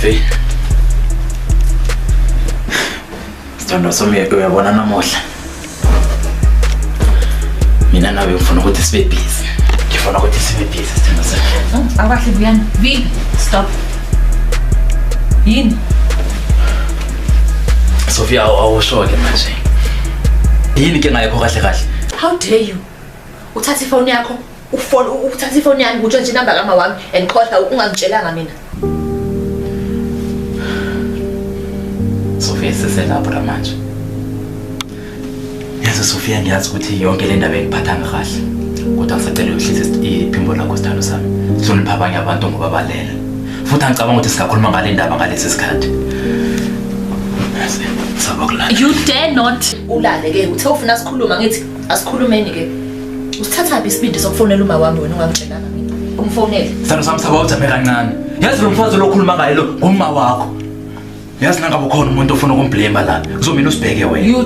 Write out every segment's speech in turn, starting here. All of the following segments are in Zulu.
Sophie. Sithandwa sami uyabona namuhla. Mina nawe ngifuna ukuthi sibe busy. Ngifuna ukuthi sibe busy sithandwa sami. Awukahle Vuyani. V, stop. Yini? Sophia awusho-ke manje. Yini inkinga yakho kahle kahle? How dare you? Uthatha ifoni yakho, ufone uthatha ifoni yami utshontshe inamba kama wami and call her ungangitshelanga mina. Sophia siselapho la manje. Yazi Sophia ngiyazi ukuthi yonke le ndaba engiphathanga kahle. Kodwa ngisacela uyehlise iphimbo lakho sithando sami. Hlonipha abanye abantu ngoba balele. Futhi angicabanga ukuthi singakhuluma ngale ndaba ngalesi sikhathi. Yazi, saba kulala. You dare not ulale ke uthe ufuna sikhuluma ngithi asikhulumeni ke. Usithathaphi isibindi sokufonela uma wami wena ungangitshelanga mina? Umfonele. Sithando sami saba ujame kancane. Yazi lo mfazi lo okhuluma ngaye lo ngumma wakho. Yazi nangabe ukhona umuntu ofuna ukumblame la, kuzomina usibheke wena. You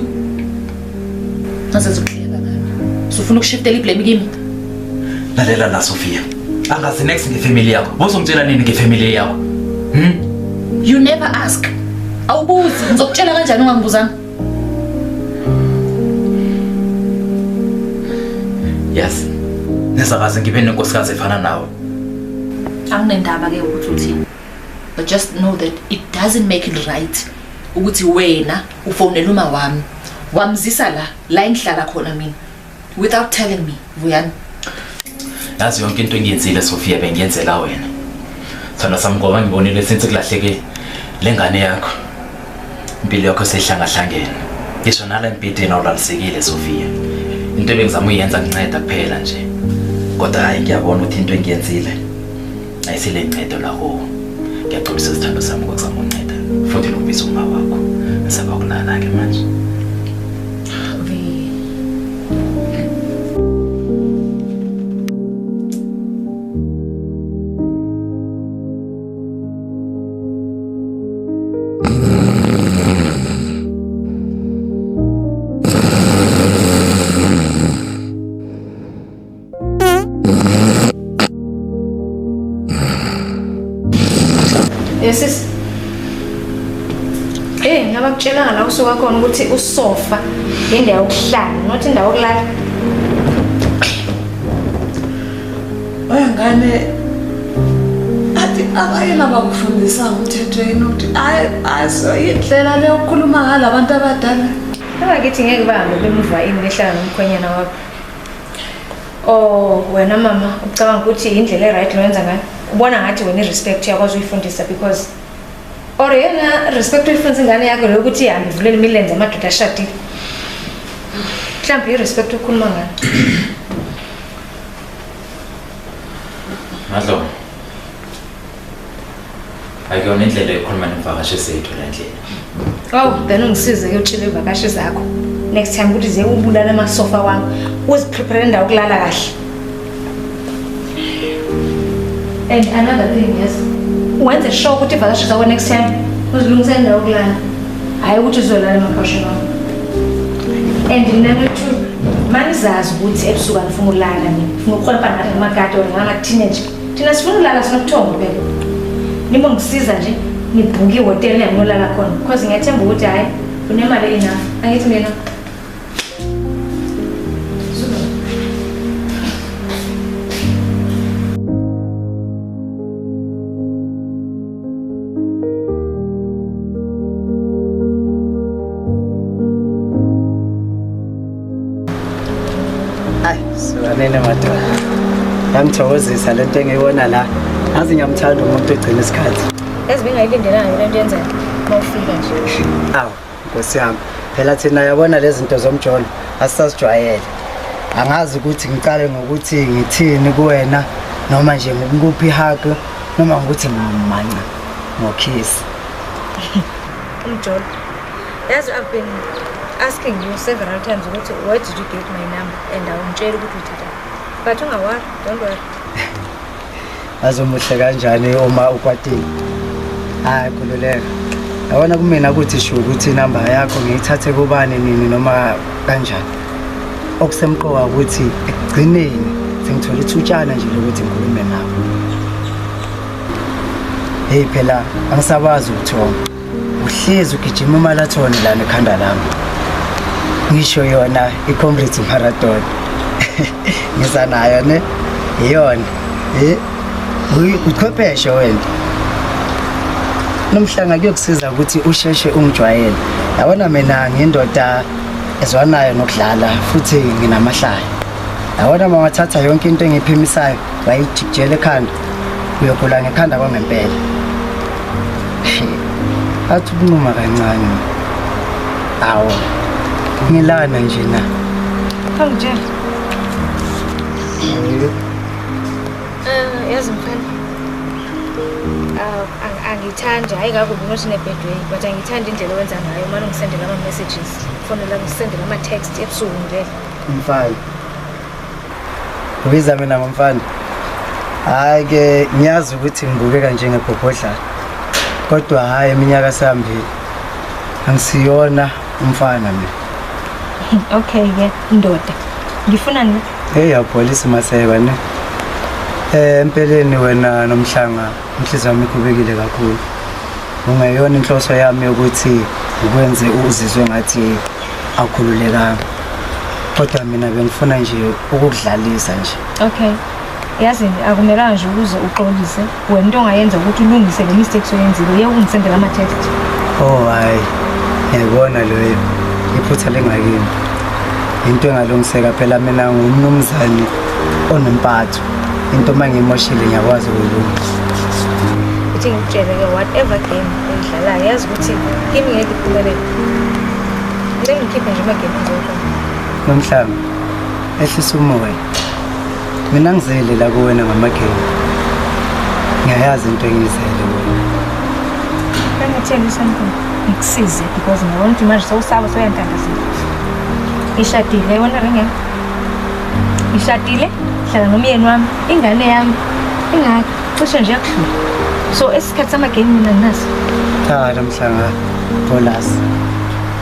Ngazenza ukuhleka ngami. Usufuna ukushiftela iblame kimi? Lalela la Sophia. Angazi next ngefamily yakho. Bozongitshela nini ngefamily yakho? You never ask. Awubuzi, ngizokutshela kanjani ungangibuzanga? Yes. Nesakaze ngibe nenkosikazi efana nawe. Anginendaba ke ukuthi uthini. But just know that it doesn't make it right ukuthi wena ufonela uma wami. Wamzisa la, la engihlala khona mina without telling me, Vuyani. Yazi yonke into engiyenzile Sophia bengiyenzela wena. Sithando sami ngoba ngibonile since kulahleke lengane yakho. Impilo yakho sehlangahlangene. Ngisho nala empilweni awulalisekile Sophia. Into ebengizama uyenza kunceda kuphela nje. Kodwa hayi ngiyabona ukuthi into engiyenzile ayisile ncedo la kuwo. Ngiyaxolisa sithando sami ngokuzama ukunceda futhi nokubiza uma wakho. Ngisaba ukulala ke manje. V. Yes sis. Eh, ngabakutshelanga la usuka khona ukuthi usofa indawo yokuhlala, not indawo yokulala. Wengane athi abanye labakufundisa umthethweni ukuthi hayi asoyindlela le yokukhuluma ngalabantu abadala. Abakithi ngeke bahambe bemuva ini behlala nomkhwenyana wabo. Oh, wena mama ucabanga ukuthi indlela e-right loyenza ngayo? Ubona ngathi wena i-respect uyakwazi uyifundisa because or yena respect uyifundisa ingane yakho leyo ukuthi ihambe ivulele imilenze amadoda ashadile. Mhlawumbe i-respect ukhuluma ngayo. Madlo. Akuyona indlela yokukhuluma nemvakashi zethu le ndlela. Oh, then ungisize ke utshele ivakashi zakho. Next time ukuthi ziye ubulala amasofa wami, uziprepare indawo yokulala kahle. And another thing yes, wenze sure ukuthi ivakashi zakho next time uzilungisele indawo yokulala. Hayi ukuthi uzolala emakhawushini wami. And number two, manizazi ukuthi ebusuku anifuna ukulala nina. Ufuna ukuhwebha nathi ngamagadi or ngama-teenage. Thina sifuna ukulala sinobuthongo phela. Nibongisiza nje nibhuke ihhotela enginolala khona because ngiyathemba ukuthi hhayi unemali enough. Angithi mina Hayi, sibanene madoda. Yangithokozisa lento engiyibona la. Ngazi ngiyamthanda umuntu ogcina isikhathi. Yazi bengayilindelanga le nto yenzeka uma ufika nje. Awu, Nkosi yami. Phela thina yabona lezi zinto zomjolo asisazijwayele. Angazi ukuthi ngiqale ngokuthi ngithini kuwena noma nje ngikuphi ihug noma ngokuthi manca ngokiss. Umjolo. Yazi I've been asking you several times ukuthi where did you get my number and awungitsheli ukuthi uyithatha. But ungawari, don't worry. Azomuhle kanjani uma ukwatile? Hayi khululeka. Yabona kumina ukuthi sho ukuthi inamba yakho ngiyithathe kubani nini noma kanjani. Okusemqoka ukuthi ekugcineni sengithola ithutshana nje lokuthi ngikhulume nawe. Hey phela angisabazi ubuthongo. Uhlezi ugijima umalathoni lana ekhanda lami. Ngisho yona i-Comrades Marathon. Ngizanayo ne? Iyona. Eh? Uchwepheshe wena. Nomhlanga kuyokusiza ukuthi usheshe ungijwayele. Yabona mina ngindoda ezwanayo nokudlala futhi nginamahlaya. Yabona uma wathatha yonke into engiyiphimisayo wayijikijela ekhanda uyogula ngekhanda kwangempela. Athi ukunquma kancane. Awu. Ngilana nje na. Angitshela. Yazi mfana. Angithandi hayi kakubi not in a bad way but angithandi indlela owenza ngayo manje ungisendela ama messages fonela ngisendela ama text ebusuku ngilele. Mfana. Ubiza mina ngomfana. Hayi ke ngiyazi ukuthi ngibukeka njengebhobhodlana. Kodwa hayi iminyaka sihambile. Angisiyona umfana mina. Okay ke ndoda. Ngifuna ni? Hey awupholisi maseba ne. Eh empeleni wena nomhlanga inhliziyo yami ikhubekile kakhulu. Ungeyona inhloso yami yokuthi ngikwenze uzizwe ngathi awukhululekanga. Kodwa mina bengifuna nje ukukudlalisa nje. Okay. Yazi akumelanga nje ukuze uxolise. Wena into ongayenza ukuthi ulungise le mistakes oyenzile uye ungisendela ama text. Oh hayi. Ngiyayibona leyo. Iphutha lengakini. Into engalungiseka phela mina ngumnumzane onempatho. Into uma ngiyimoshile ngiyakwazi ukuyilungisa. Uthi ngikutshele ke whatever game oyidlalayo yazi ukuthi kimi ngeke iphumelele. Ngeke ngikhiphe nje ama-game ngodwa. Nomhlanga, ehlisa umoya. Mina ngizele la kuwena ngamagame. Ngiyayazi into engiyizele kuwena. Can I tell you something? Ngikusize because ngiyabona ukuthi manje sewusaba sewuyantandazela. Ngishadile, yayibona ring yami? Ngishadile, ngihlala nomyeni wami, ingane yami ingaka, cishe nje yakudlula. So esikhathi sama-game mina nginaso. Cha Nomhlanga, Bolas.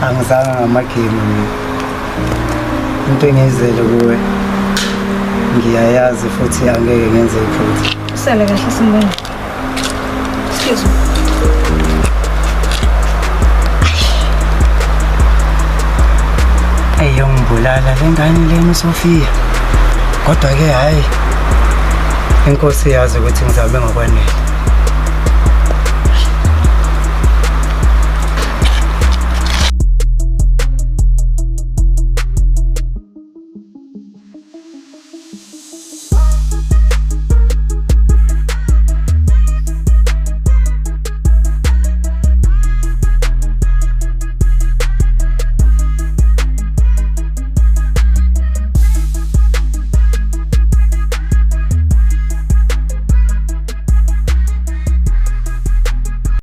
Angizange ngamagame mina. Into engiyizele kuwe ngiyayazi futhi angeke ngenze iphutha. Usale kahle Simbonga. Excuse me. Eyongibulala le ngane lena uSofia. Kodwa ke hayi inkosi yazi ukuthi ngizame ngokwanele.